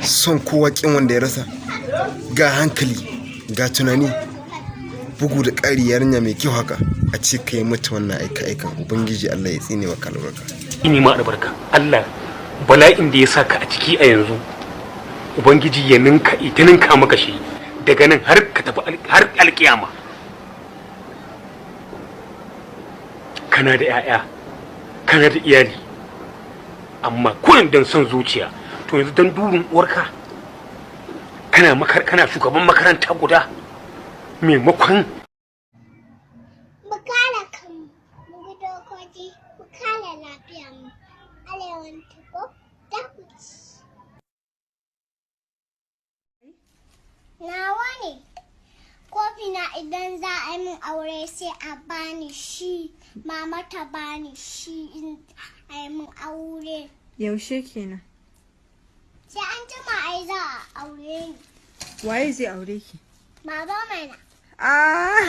Son kowa kin wanda ya rasa. Ga hankali, ga tunani, bugu da ƙari yarinya mai kyau haka, a ce ka yi mata wannan aika-aikan. Ubangiji Allah ya tsine maka albarka. Ini ma albarka. Allah, bala'in da ya saka a ciki a yanzu, Ubangiji ya ninka ita, ninka maka shi daga nan har ka tafi har alkiyama. Kana da 'ya'ya, kana da iyali, amma kurin don son zuciya. To yanzu don durin uwarka, kana makar, kana shugaban makaranta guda, maimakon Mu kare kanmu, mu bi dokoki, mu kare lafiyarmu. Arewan tuko da ku ci. Nawa ne, kofi na idan za a yi min aure sai a bani shi, mama ta bani shi in a yi min aure. Yaushe kenan? Sai an jima ai za a aure ni. Waye zai aure ki? Baba mana. Ah!